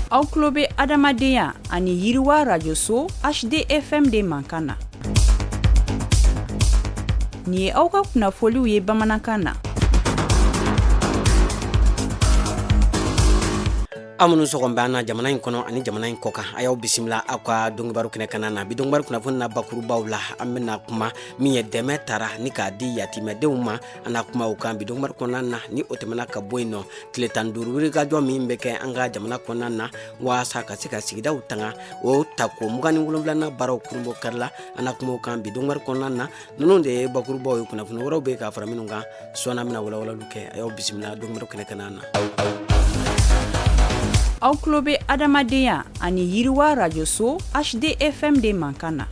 Aw tulo bɛ adamadenya ani yiriwa rajoso HDFM de mankan na. Nin ye aw ka kunnafoliw ye bamanankan na. Aw minnu sɔgɔn bɛ an na jamana in kɔnɔ ani jamana in kɔkan, a y'aw bisimila aw ka donkibaru kɛnɛ kana na. Bi donkibaru kunnafoni na bakurubaw la, an bɛna kuma min ye dɛmɛ tara ni k'a di yatimɛdenw ma, an na kuma o kan bi donkibaru kɔnɔna na. Ni o tɛmɛna ka bɔ yen nɔ, tile 15 wulikajɔ min bɛ kɛ an ka jamana kɔnɔna na waasa ka se ka sigidaw tanga, o tako 27nan baaraw kurunbɔ karila, an na kuma o kan bi donkibaru kɔnɔna na. Ninnu de ye bakurubaw ye, kunnafoni wɛrɛw bɛ ka fara minnu kan sɔɔni, an bɛna walawalaliw kɛ. A y'aw bisimila donkibaru kɛnɛ kana na. Aw tulo bɛ adamadenya ani yiriwa rajoso HDFM de mankan na.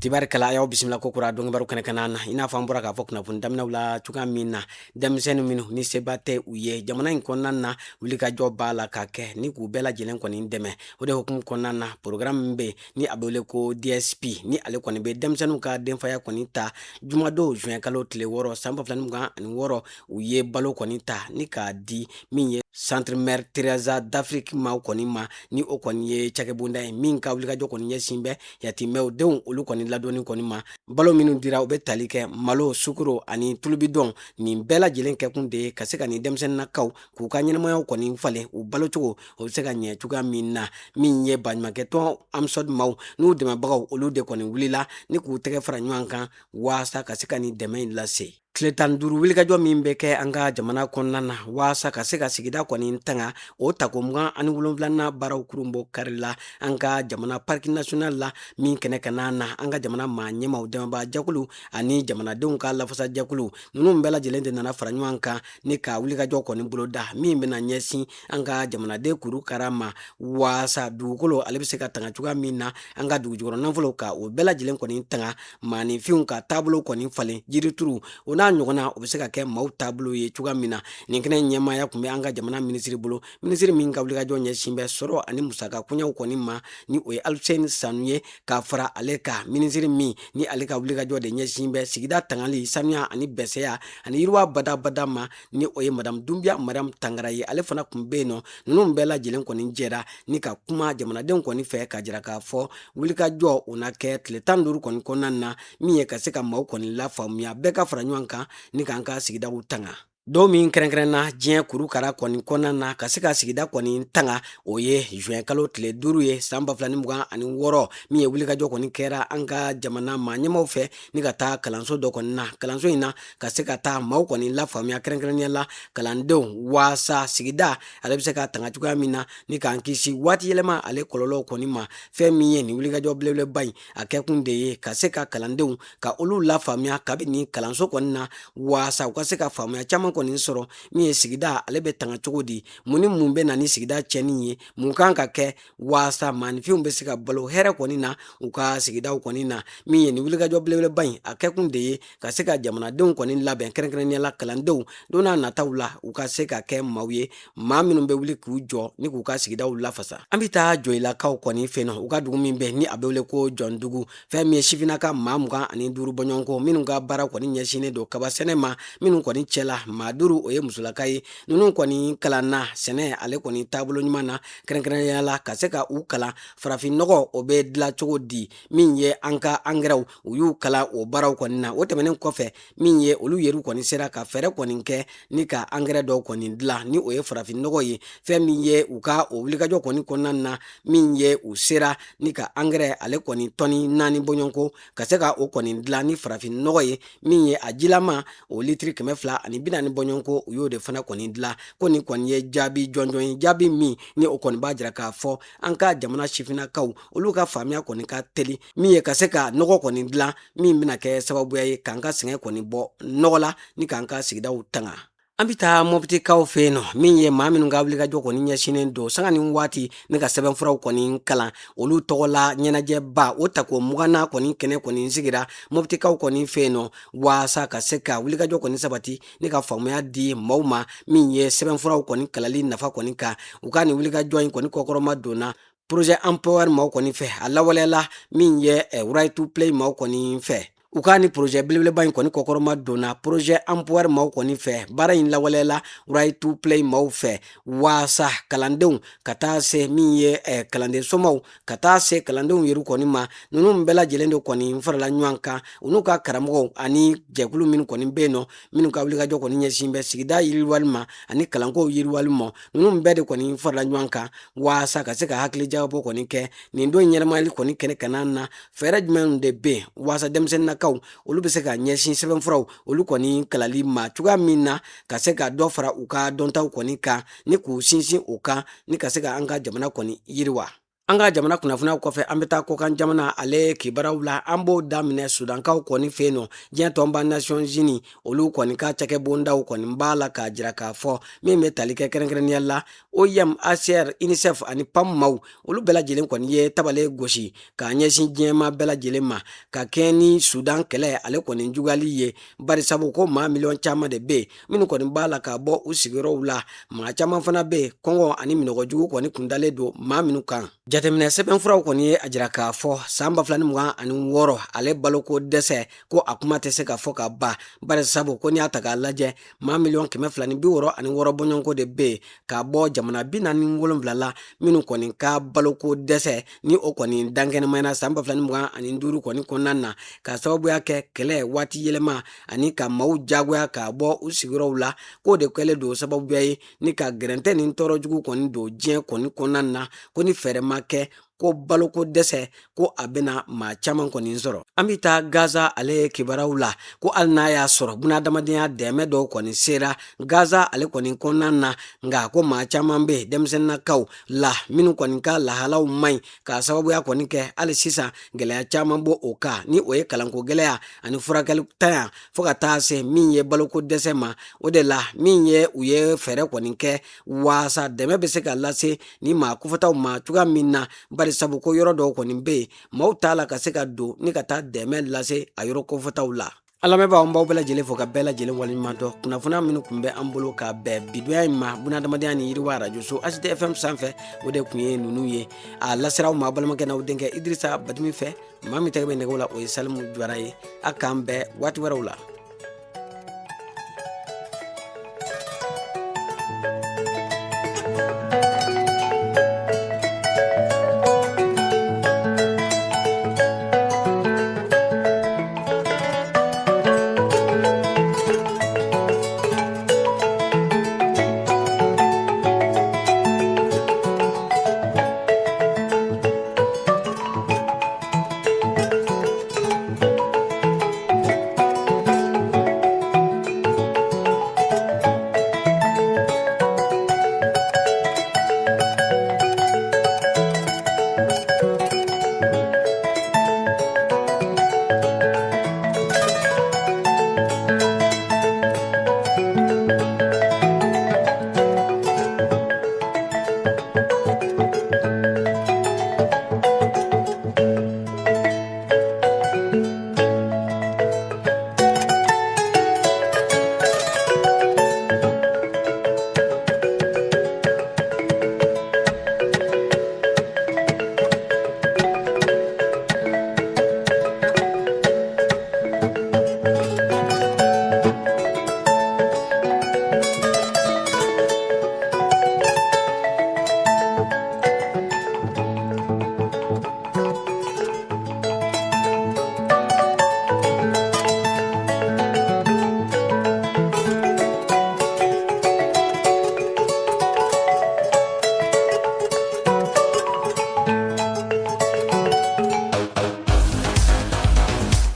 Tibarikala, a y'aw bisimila ko kura donkibaru kɛnɛ kana na. I n'a fɔ an bɔra k'a fɔ kunnafoni daminɛw la cogoya min na, denmisɛnnin minnu ni seba tɛ u ye jamana in kɔnɔna na, wulikajɔ b'a la ka kɛ ni k'u bɛɛ lajɛlen kɔni dɛmɛ. O de hukumu kɔnɔna na, programme min bɛ yen ni a bɛ wele ko DSP, ni ale kɔni bɛ denmisɛnninw ka denfaya kɔni ta, jumadon juin kalo tile 6 san 2026, u ye balo kɔni ta ni k'a di min ye Centre Mère Teresa d'Afrique maaw kɔni ma, ni o kɔni ye cakɛbonda ye min ka wulikajɔ kɔni ɲɛsin bɛ yatimɛw denw olu kɔni ladonni kɔni ma. Balo minnu dira, u bɛ tali kɛ malo, sukaro ani tulubidɔn. Nin bɛɛ lajɛlen kɛkun de ye ka se ka nin denmisɛnninnakaw k'u ka ɲɛnamaya kɔni falen, u balocogo o bɛ se ka ɲɛ cogoya min na. Min ye baɲumankɛtɔn AMSODE maaw n'u dɛmɛbagaw, olu de kɔni wulila ni k'u tɛgɛ fara ɲɔgɔn kan waasa ka se ka nin dɛmɛ in lase. Tile 15 wulikajɔ min bɛ kɛ an ka jamana kɔnɔna na waasa ka se ka sigida kɔni tanga, o tako 27nan baaraw kurunbɔ karila an ka jamana parc national la min kɛnɛ kana na, an ka jamana maa ɲɛmaw, dɛmɛbaa jɛkulu ani jamanadenw ka lafasa jɛkulu ninnu bɛɛ lajɛlen de nana fara ɲɔgɔn kan ni ka wulikajɔ kɔni boloda min bɛna ɲɛsin an ka jamanaden kurukara ma, waasa dugukolo ale bɛ se ka tanga cogoya min na, an ka dugujukɔrɔ nafolo ka o bɛɛ lajɛlen kɔni tanga, maaninfinw ka taabolo kɔni falen, jirituru o n'a ɲɔgɔnna, o bɛ se ka kɛ maaw taabolo ye cogoya min na. Nin kɛnɛ ɲɛmaaya tun bɛ an ka jamana minisiri bolo, minisiri min ka wulikajɔ ɲɛsin bɛ sɔrɔ ani musaka koɲɛw kɔni ma, ni o ye Alfuseni Sanu ye. Ka fara ale kan, minisiri min ni ale ka wulikajɔ de ɲɛsin bɛ sigida tangali, sanuya ani bɛsɛya ani yiriwa badabada ma, ni o ye madamu Dunbiya Mariam Tangara ye, ale fana tun bɛ yen nɔ. Ninnu bɛɛ lajɛlen kɔni jɛra ni ka kuma jamanadenw kɔni fɛ ka jira k'a fɔ wulikajɔ o na kɛ tile 15 kɔni kɔnɔna na, min ye ka se ka maaw kɔni lafaamuya, bɛɛ ka fara ɲɔgɔn kan ni k'an ka sigidaw tanga. Don min kɛrɛnkɛrɛnna diɲɛ kurukara kɔni kɔnɔna na ka se ka sigida kɔni tanga, o ye juin kalo tile 5 ye san 2026, min ye wulikajɔ kɔni kɛra an ka jamana maa ɲɛmaw fɛ ni ka taa kalanso dɔ kɔni na, kalanso in na ka se ka taa maaw kɔni lafaamuya, kɛrɛnkɛrɛnnenya la kalandenw, waasa sigida ale bɛ se ka tanga cogoya min na ni k'an kisi waati yɛlɛma ale kɔlɔlɔw kɔni ma. Fɛn min ye nin wulikajɔ belebeleba in, a kɛkun de ye ka se ka kalandenw ka olu lafaamuya kabini kalanso kɔni na, waasa u ka se ka faamuya caman kɔni sɔrɔ min ye sigida ale bɛ tanga cogo di, mun ni mun bɛ na ni sigida tiɲɛni ye, mun kan ka kɛ waasa maaninfinw bɛ se ka balo hɛrɛ kɔni na u ka sigidaw kɔni na. Min ye nin wulikajɔ belebeleba in, a kɛkun de ye ka se ka jamanadenw kɔni labɛn, kɛrɛnkɛrɛnnenya la kalandenw, don n'a nataw la u ka se ka kɛ maaw ye, maa minnu bɛ wuli k'u jɔ ni k'u ka sigidaw lafasa. An bɛ taa Joyilakaw kɔni fɛ yen, u ka dugu min bɛ ni a bɛ wele ko Jɔndugu. Fɛn min ye sifinnaka maa 25 bɔɲɔgɔnko minnu ka baara kɔni ɲɛsinnen don kaba sɛnɛ ma, minnu kɔni cɛla maa 5 o ye musolaka ye, ninnu kɔni kalanna sɛnɛ ale kɔni taabolo ɲuman na, kɛrɛnkɛrɛnnenya la ka se ka u kalan farafinnɔgɔ o bɛ dilan cogo di, min ye an ka angɛrɛw, u y'u kalan o baaraw kɔni na. O tɛmɛnen kɔfɛ, min ye olu yɛrɛ kɔni sera ka fɛɛrɛ kɔni kɛ ni ka angɛrɛ dɔw kɔni dilan ni o ye farafinnɔgɔ ye. Fɛn min ye u ka o wulikajɔ kɔni kɔnɔna na, min ye u sera ni ka angɛrɛ ale kɔni tɔni 4 bɔɲɔgɔnko ka se ka o kɔni dilan ni farafinnɔgɔ ye, min ye a jilama o litiri 240 bɔɲɔgɔnko, u y'o de fana kɔni dilan. Ko nin kɔni ye jaabi jɔnjɔn ye, jaabi min ni o kɔni b'a jira k'a fɔ an ka jamana sifinnakaw olu ka faamuya kɔni ka teli, min ye ka se ka nɔgɔ kɔni dilan min bɛna kɛ sababuya ye k'an ka sɛgɛn kɔni bɔ nɔgɔ la ni k'an ka sigidaw tanga. An bɛ taa Mɔpitikaw fɛ yen nɔ, min ye maa minnu ka wulikajɔ kɔni ɲɛsinnen don sanga ni waati ni ka sɛbɛnfuraw kɔni kalan, olu tɔgɔla ɲɛnajɛba o tako 20nan kɔni kɛnɛ kɔni sigira Mɔpitikaw kɔni fɛ yen nɔ, waasa ka se ka wulikajɔ kɔni sabati ni ka faamuya di maaw ma min ye sɛbɛnfuraw kɔni kalanli nafa kɔni kan. U ka nin wulikajɔ in kɔni kɔkɔrɔma donna Projet Empower maaw kɔni fɛ, a lawaleyala min ye Right to Play maaw kɔni fɛ. U ka ni projet belebeleba in kɔni kɔkɔrɔma donna projet Empower maaw kɔni fɛ. Baara in lawaleyala Right to Play maaw fɛ waasa kalandenw ka taa se min ye kalanden somaw ka taa se kalandenw yɛrɛ kɔni ma. Ninnu bɛɛ lajɛlen de kɔni farala ɲɔgɔn kan, u n'u ka karamɔgɔw ani jɛkulu minnu kɔni bɛ yen nɔ, minnu ka wulikajɔ kɔni ɲɛsin bɛ sigida yiriwali ma ani kalankow yiriwali ma. Ninnu bɛɛ de kɔni farala ɲɔgɔn kan waasa ka se ka hakilijagabɔ kɔni kɛ nin don ɲɛnamayali kɔni kɛnɛ kana na. Fɛɛrɛ jumɛn de bɛ yen waasa denmisɛnninnakaw olu bɛ se ka ɲɛsin sɛbɛnfuraw olu kɔni kalali ma cogoya min na, ka se ka dɔ fara u ka dɔntaw kɔni kan ni k'u sinsin o kan, ni ka se ka an ka jamana kɔni yiriwa? An ka jamana kunnafoniyaw kɔfɛ, an bɛ taa kɔkan jamana ale kibaruyaw la. An b'o daminɛ Sudankaw kɔni fɛ yen nɔ. Diɲɛ tɔnba Nations Unies olu kɔni ka cakɛbondaw kɔni b'a la k'a jira k'a fɔ min bɛ tali kɛ kɛrɛnkɛrɛnnenya la OIM, HCR, UNICEF ani PAM maaw, olu bɛɛ lajɛlen kɔni ye tabale gosi k'a ɲɛsin diɲɛma bɛɛ lajɛlen ma ka kɛɲɛ ni Sudan kɛlɛ ale kɔni juguyali ye. Barisabu ko maa miliyɔn caman de bɛ yen minnu kɔni b'a la ka bɔ u sigiyɔrɔw la. Maa caman fana bɛ yen, kɔngɔ ani minɔgɔjugu kɔni kundalen don maa minnu kan. Jateminɛ sɛbɛnfuraw kɔni ye a jira k'a fɔ san 2026 ale baloko dɛsɛ ko a kuma tɛ se ka fɔ ka ban. Barisabu ko n'i y'a ta k'a lajɛ, maa miliyɔn 266 bɔɲɔgɔnko de bɛ yen ka bɔ jamana 47 la, minnu kɔni ka baloko dɛsɛ ni o kɔni dankɛnɛmayana san 2025 kɔni kɔnɔna na, ka sababuya kɛ kɛlɛ, waati yɛlɛma ani ka maaw jagoya ka bɔ u sigiyɔrɔw la, k'o de kɛlen don sababuya ye ni ka gɛrɛntɛ ni tɔɔrɔ jugu kɔni don diɲɛ kɔni kɔnɔna na. Ko ni fɛɛrɛ ma kɛ, ko baloko dɛsɛ ko a bɛna maa caman kɔni sɔrɔ. An bɛ taa Gaza ale kibaruyaw la. Ko hali n'a y'a sɔrɔ bunadamadenya dɛmɛ dɔw kɔni sera Gaza ale kɔni kɔnɔna na, nka ko maa caman bɛ yen denmisɛnninnakaw la minnu kɔni ka lahalaw man ɲi, k'a sababuya kɔni kɛ hali sisan gɛlɛya caman b'o o kan, ni o ye kalanko gɛlɛya ani furakɛli tanya, fo ka taa se min ye baloko dɛsɛ ma. O de la min ye u ye fɛɛrɛ kɔni kɛ waasa dɛmɛ bɛ se ka lase ni maa kofɔtaw ma cogoya min na. Bari sabu ko yɔrɔ dɔw kɔni bɛ yen, maaw t'a la ka se ka don ni ka taa dɛmɛ lase a yɔrɔ kofɔtaw la. An lamɛnbaaw, an b'aw bɛɛ lajɛlen fo ka bɛɛ lajɛlen waleɲuman dɔn. Kunnafoniya minnu tun bɛ an bolo ka bɛn bidonya in ma bunadamadenya ni yiriwa arajoso HDFM sanfɛ, o de tun ye ninnu ye. A lasera aw ma balimakɛ n'aw denkɛ Idirisa Badimi fɛ. Maa min tɛgɛ bɛ nɛgɛw la, o ye Salimu Jara ye. A k'an bɛn waati wɛrɛw la.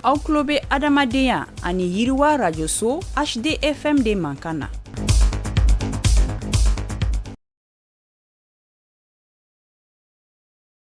Aw tulo bɛ adamadenya ani yiriwa rajoso HDFM de mankan na.